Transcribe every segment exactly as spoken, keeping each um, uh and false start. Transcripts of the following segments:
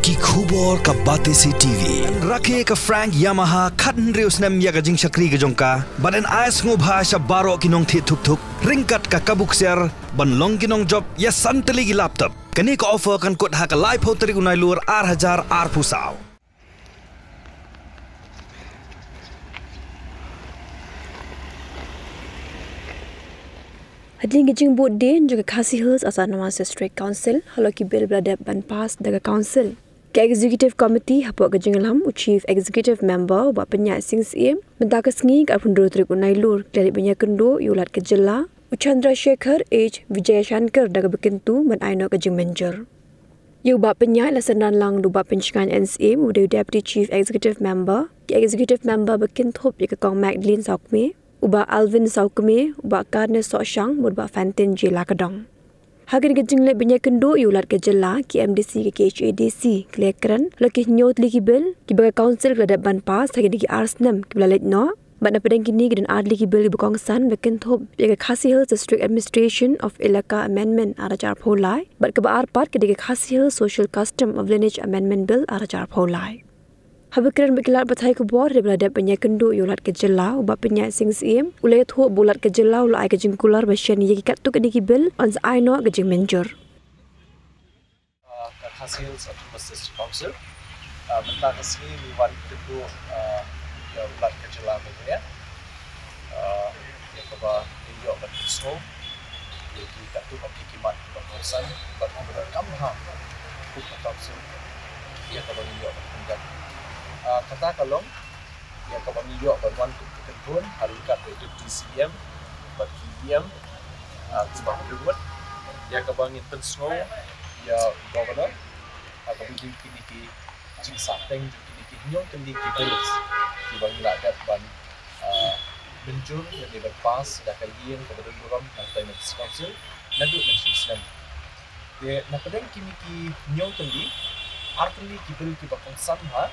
Ki khubor ka Batesi T V. Rakhe ka Frank Yamaha khathynriew snem ïa ka jingshakri ka jong ka, bad yn ai sngewbha sha baroh ki nongthied thuk thuk ryngkat ka kabu ksiar ban long ki nongjop ïa san tylli ki laptop. Kane ka offer kan kut ha ka laiphew tarik u Nailur ar hajar arphew saw. Hadien ka jingbud dien jong ka Khasi Hills Autonomous District Council halor ki bill ba la dep ban pass da ka council, ka executive committee hapoh ka jingïalam u chief executive member u Bah Pynïaid Sing Syiem, mynta ka sngi ka arphew hynriew tarik u Nailur, ki la leit ban ïakynduh ïa u Lat ka jylla u Chandrasekhar H Vijayashankar da kaba kyntu ban ai noh ka jingmynjur. Ïa u Bah Pynïaid la synran lang da u Bah Pynshngaiñ N Syiem uba dei u deputy chief executive member, ki executive member ba kynthup ïa ka Kong Magdalene Sawkmie, u Bah Alvin Sawkmie, u Bah Carnes Sohshang bad u Bah Fantin J Lakadong. Ha kane ka jingleit ban ïakynduh ïa u Lat ka jylla, ki M D C ka K H A D C ki la ïakren halor ki hynñiew tylli ki bill kiba ka council ka la dep ban pass ha kine ki ar snem kiba la leit noh. Bad na pdeng kine ki don ar tylli ki bill kiba kongsan ba kynthup ïa ka Khasi Hills District Administration of Elaka Amendment ar hajar arphew lai, bad kaba ar pat ka dei ka Khasi Hills Social Custom of Lineage Amendment Bill ar hajar arphew lai. Haba kren bad ki lad pathai khubor hadien ba la dep ban ïakynduh ïa u Lat ka jylla u Bah Pynïaid Sing Syiem, u la ïathuh ba u Lat ka jylla u la ai ka jingkular ba shen ïa ki katto katne ki bill yn sa ai noh ka jingmynjur. Ah, ka Khasi Hills Autonomous District Council. Ah, mynta ka sngi ngi wan kynduh, ah, ïa u Lat ka jylla mynne. Ah, ïa kaba ngin ïoh ban pynsngew ïa ki katto katne ki mat kiba kongsan bad kiba donkam ha kum ka council ïa kaba ngin ïoh ban pyndep. Ah, kata ka long ïa kaba ngi ïoh ban wan kum ka kynhun ha ryngkat bad deputy C E M bad ki E M, ah, kumba ka dei, ïa kaba ngin pynsngew ïa u governor ha kaba ïadei kine ki jingsahteng jong kine ki hynñiew tylli ki bills kiba ngi la dep ban, ah, mynjur lane ban pass da ka ïing kaba don burom, Autonomous Council, naduh mynshem snem. Te na pdeng kine ki hynñiew tylli, ar tylli ki bill kiba kongsan ha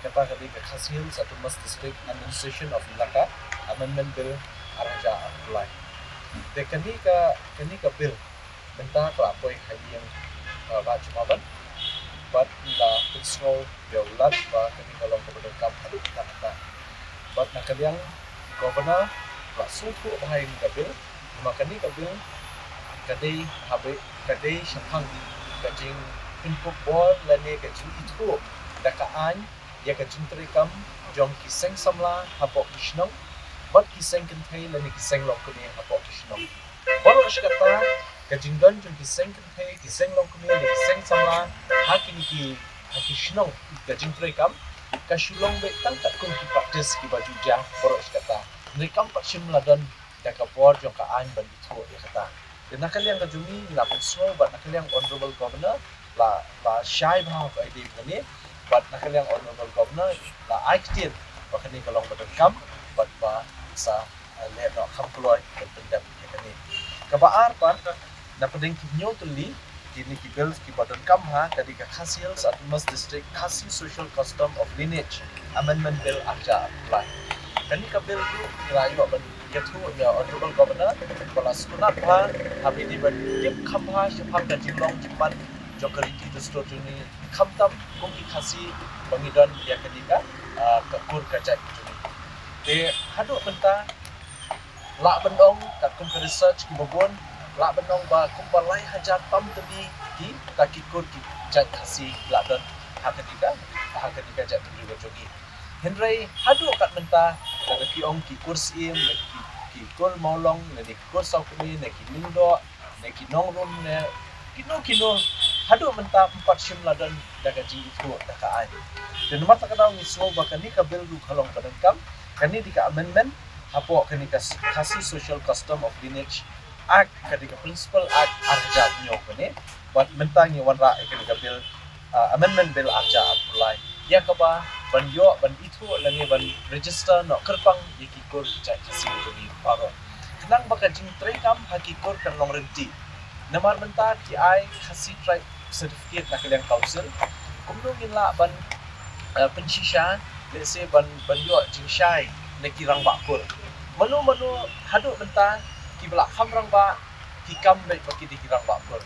kata ka dei ka Khasi Hills Autonomous District Administration of Elaka Amendment Bill ar hajar arphew lai. Te kane ka, kane ka bill mynta ka la poi ha ïing, eh, Bah Jamaban bad la pynsngew ïa u Lat ba kane ka long kaba donkam haduh katta katta. Bad na ka liang u Governor la sngewthuh bha ïa kane ka bill, namar kane ka bill ka dei haba, ka dei shaphang ka jingpynkup bor lane ka jingithuh da ka aiñ ïa ka jingtrei kam jong ki seng samla hapoh ki shnong bad ki seng kynthei lane ki seng longkmie hapoh ki shnong. Baroh shi katta ka jingdon jong ki seng kynthei, ki seng longkmie, ki seng samla ha kine ki, ha ki shnong, ka jingtrei kam ka shu long beit tang katkum ki practice kiba ju jia baroh shi katta. Hynrei kam pat shym la don da ka bor jong ka aiñ ban ithuh ïa kata. Te na ka liang ka jong ngi, ngi la pynsngew bad na ka liang Honorable Governor la, la shai bha ha ka idea kane, bad na ka liang Honorable Governor la ai ktien ba kane ka long ba donkam bad ba sa, eh, leh noh kham kloi ban pyndep ïa kane. Kaba ar pat, na pdeng ki hynñiew tylli kine ki bills kiba donkam ha ka dei ka Khasi Hills Autonomous District Khasi Social Custom of Lineage Amendment Bill ar hajar arphew lai. Kane ka bill ruh ngi la ïoh ban ïathuh ïa Honorable Governor ba la sngewtynnat bha haba ïadei ban tip kham bha shaphang ka jinglong jingman jong ka riti dustur jong ngi, khamtam kum ki Khasi ba ngi don ïa kane ka, ah, ka kur ka jait ka jong ngi. Te haduh mynta lah ban ong katkum ka research kiba bun, lah ban ong ba kumba lai hajar tam tylli kita ki kur ki jait Khasi lah don ha kane ka, ha kane ka jaitbynriew ka jong ngi. Hynrei haduh kat mynta, lada ki ong ki kur Syiem, lada ki, ki kur Mawlong, lada ki kur Sawkmie, lada ki Lyngdoh, ne ki nongrum ne kino kino, haduh mynta ym pat shym la don da ka jingithuh da ka aiñ. Te namar kata ka daw ngi sngew ba kane ka bill ruh ka long ba donkam, kane dei ka amendment hapoh kane ka Khasi Social Custom of Lineage Act, ka dei ka Principal Act ar hajar hynñiew kane, bad mynta ngi wanrah ïa kane ka bill, ah, Amendment Bill ar hajar arphew lai, ïa kaba ban ïoh ban ithuh lane ban register noh kyrpang ïa ki kur ki jait Khasi jong ngi baroh. Khnang ba ka jingtrei kam ha ki kur kan long ryntih. Namar mynta ki ai Khasi Tribe Certificate na ka liang Council. Kumno ngin lah ban, eh, pynshisha, lehse ban, ban ïoh jingshai na ki rangbah kur. Mano mano haduh mynta kiba la kham rangbah ki kam beit ba ki dei ki rangbah kur.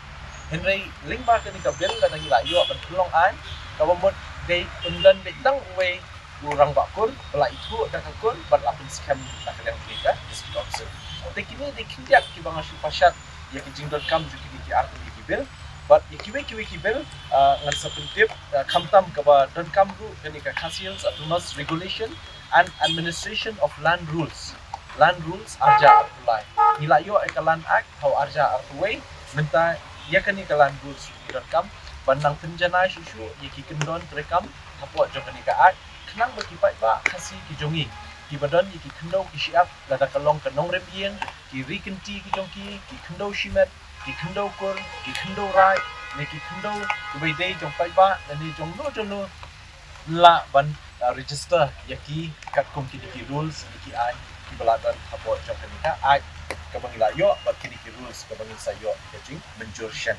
Hynrei lyngba kane ka bill lada ngi la ïoh ban pynlong aiñ, Kaba mut dei un don beit tang uwei u rangbah kur ba la ithuh da ka kur bad la pynskhem da ka liang jong ka District Council. Te kine dei khyndiat kiba nga shu pashat ïa ki jingdonkam jong kine ki artylli ki bill. Bad ïa kiwei kiwei ki bill, ah, ngan sa pyntip, ah, khamtam kaba donkam ruh kane ka Khasi Hills Autonomous Regulation and Administration of Land Rules. Land Rules arhajar arphew lai. Ngi la ïoh ïa ka Land Act ha u arhajar arphew wei, mynta ïa kane ka Land Rules ruh ngi donkam ban nang pynjanai shuh shuh ïa ki kyndon treikam hapoh jong kane ka Act, khnang ba ki paidbah Khasi ki jong ngi kiba don ïa ki khyndew ki shyiap, lada ka long ka nongrim ïing, ki ri kynti ki jong ki, ki khyndew shimet, ki khyndew kur, ki khyndew raid, ne ki khyndew kiba ïadei jong paidbah lane jong no jong no, lah ban, uh, register ïa ki katkum kine ki rules, ïa ki aiñ kiba la don hapoh jong kane ka Act kaba ngi la ïoh bad kine ki rules kaba ngin sa ïoh ka jingmynjur shen.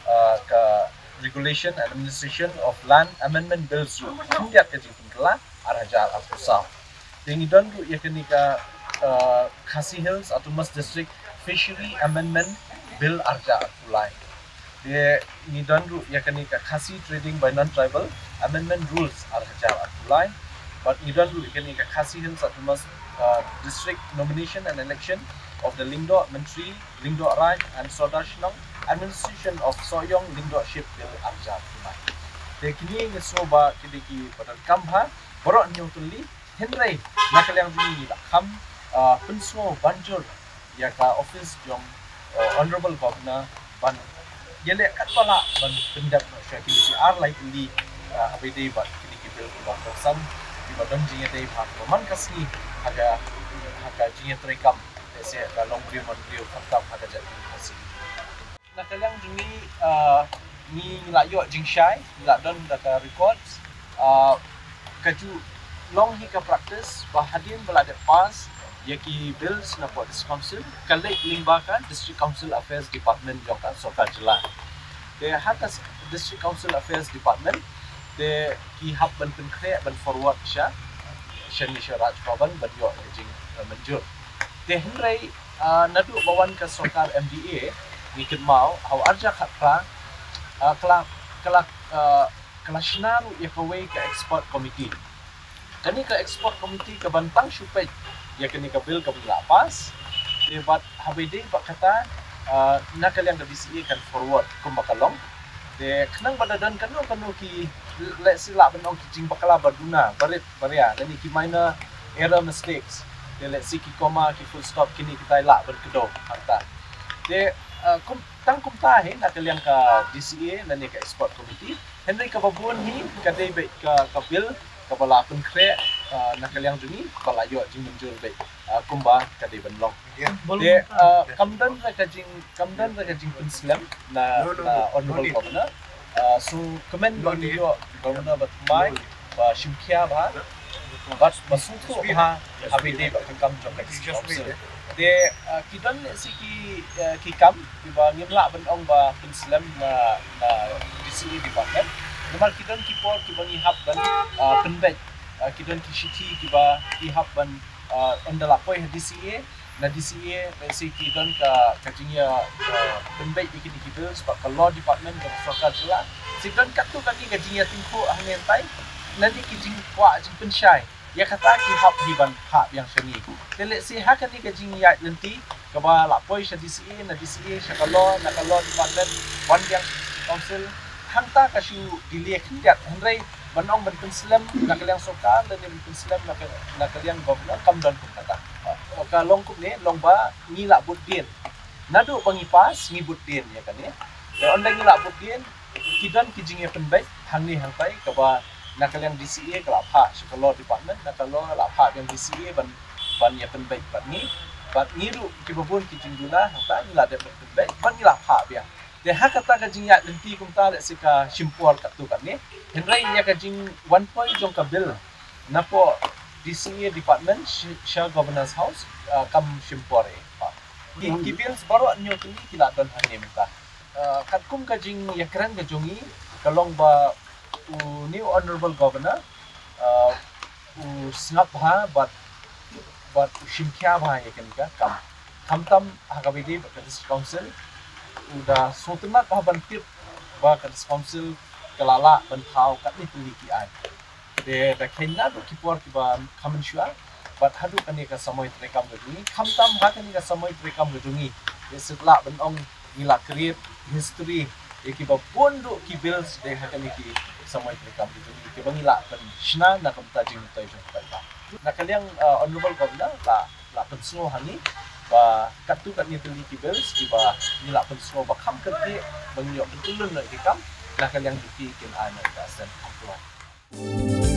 Uh, ka Regulation and Administration of Land Amendment Bills ruh khyndiat ka jingpynkylla, arhajar arphew saw. Te ngi don ruh ïa kane ka, uh, Khasi Hills Autonomous District Fishery Amendment Bill arhajar arphew lai. Te ngi don ruh ïa kane ka Khasi Trading by Non-Tribal Amendment Rules arhajar arphew lai. Bad ngi don ruh ïa kane ka Khasi Hills Autonomous, uh, District Nomination and Election of the Lyngdoh Myntri, Lyngdoh Raid and Sordar Shnong, Administration of Sohiong Lyngdohship Bill arhajar arphew lai. Te kine ngi sngew ba ki dei kiba donkam bha baroh hynñiew tylli, hynrei na ka liang jong ngi la kham, ah, pynsngew ban jur ïa ka office jong, ah, Honorable Governor ban ïaleh katba lah ban pyndep noh sha kine ki ar lai tylli, ah, haba ïadei bad kine ki bill kiba kongsan, kiba don jingïadei bha, kiba man ka sngi ha ka, ha ka jingïatreikam, lehse ka longbriew manbriew, khamtam ha ka jaitbynriew Khasi. Na ka liang jong ngi, ah, ngi la ïoh jingshai, ngi la don da ka records, ah, ka ju long hi ka practice ba hadien ba la dep pass ïa ki bills napoh District Council, ka leit lyngba ka District Council Affairs Department jong ka sorkar jylla. Te ha ka s-, District Council Affairs Department te ki hap ban pynkhreh ban forward sha, shane sha Raj Bhavan ban ïoh ka jing, eh, mynjur. Te hynrei, ah, naduh ba wan ka sorkar M D A, ngi kynmaw ha u arhajar khatphra, ah, ka la, ka la, ah, ka la shna ruh ïa kawei ka expert committee. Kane ka expert committee ka ban tang shu peit ïa kane ka bill kaba ngi la pass. Te bad haba ïadei bad kata, ah, na ka liang ka D C A kan forward kumba ka long. Te khnang ba da don kano kano ki, lehse lah ban ong ki jingbakla ba duna, barit baria, lane ki minor error mistakes. Te lehse ki comma, ki full stop, kine kitai lah ban kdew hangta. Te, ah, kum, tang kumta hi na ka liang ka D C A lane ka expert committee. Hynrei kaba bun hi ka dei beit ka, ka bill kaba la pynkhreh, ah, na ka liang jong ngi, ba la ïoh jingmynjur beit, ah, kumba ka dei ban long. Te, ah, kam don re ka jing, kam don re ka jingpynslem na, na Honorable Governor. Ah, so kmen ba ngi ïoh Governor ba thymmai, ba shim khia bha, bad ba sngewthuh bha haba ïadei bad ka kam jong ka District Council. Te, ah, ki don lehse ki, ah, ki kam kiba ngim lah ban ong ba pynslem na, na D C A department. Namar ki don ki por kiba ngi hap ban, ah, pynbeit, ah, ki don ki shithi kiba ngi hap ban, ah, ynda la poi ha D C A, na D C A, lehse ki don ka, ka jingïa, ah, pynbeit ïa kine ki bills bad ka law department jong ka sorkar jylla. Te don katto katne ka jingïatyngkhuh hangne hangtai, lane ki jingkwah jingpynshai. Ïa kata ki hap hi ban phah biang sha ngi. Te lehse ha kane ka jingïaid lynti kaba la poi sha D C A, na D C A sha ka law, na ka law department wan biang sha District Council, hangta ka shu delay khyndiat, hynrei ban ong ban pynslem na ka liang sorkar lane ban pynslem na ka, na ka liang governor, kam don kum kata. Ka long kumne, long ba ngi la bud dien. Naduh ba ngi pass ngi bud dien ïa kane. Te ynda ngi la bud dien, ki don ki jingïapynbeit hangne hangtai, kaba na ka liang D C A ka la phah sha ka law department, na ka law la phah biang D C A ban, ban ïapynbeit bad ngi. Bad ngi ruh kiba bun ki jingduna hangta ngi la dep ban pynbeit bad ngi la phah biang. Te ha kata ka jingïaid lynti kumta lehse ka shim por katto katne. Hynrei ïa ka jingwan poi jong ka bill napoh D C A department sh-, sha Governor's House, ah, kam shim por ei. Ki, ki bills baroh hynñiew tylli ki la don hangne mynta. Ah, katkum ka jingïakren ka jong ngi, ka long ba u new Honorable Governor, ah, u sngap bha bad, bad u shim khia bha ïa kane ka kam. Khamtam ha kaba ïadei bad ka District Council, u da sngewtynnat bha ban tip ba ka District Council ka la lah ban thaw katne tylli ki aiñ. Te da kheiñ naduh ki por kiba kham mynshuwa bad haduh kane ka samoi treikam ka jong ngi, khamtam ha kane ka samoi treikam ka jong ngi, te shu lah ban ong ngi la create history ïa kiba bun duh ki bills te ha kane ki samoi treikam ka jong ngi kiba ngi lah ban shna na ka bynta jingmyntoi jong ka paidbah. Na ka liang, uh, Honorable Governor la la pynsngew ha ngi ba katto katne tylli ki bills kiba ngi la pynsngew ba kham kyrkieh ba ngi ïoh pyntylun noh ïa ki kam na ka liang jong ki kin ai noh ïa ka assent kham pynlong.